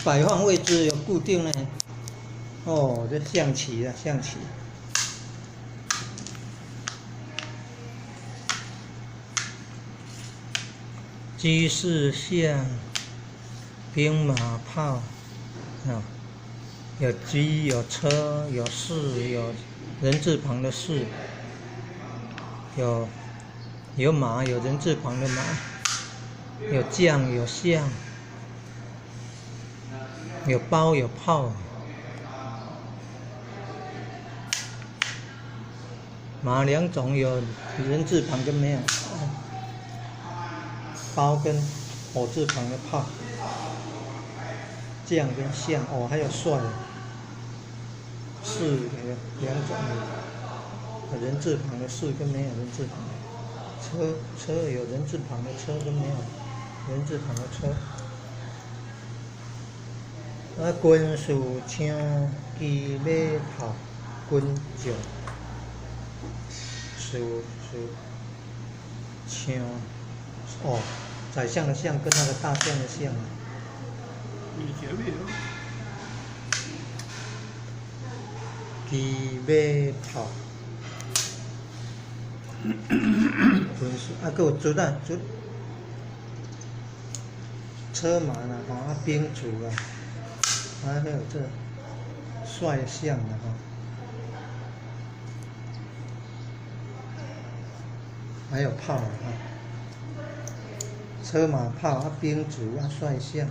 擺放位置有固定呢。哦，這象棋啊，象棋。居士象，兵馬炮，啊，有車有車有士有人字旁的士，有馬有人字旁的馬，有將有相，有包有炮。馬兩種，有人字旁跟沒有，包跟火字旁的炮，將跟相，哦，還有帥，士兩種，人字旁的士跟沒有人字旁的，車車有人字旁的車跟沒有人字旁的車。啊，軍士槍騎馬炮，軍將。士士槍，哦，宰相的相跟那個大象的象。騎馬炮，軍士啊，閣有卒啊，卒，車馬啦，吼啊，兵卒啊，啊，還有這帥相啦，吼。還有炮啊，車馬炮啊，兵卒啊，帥相。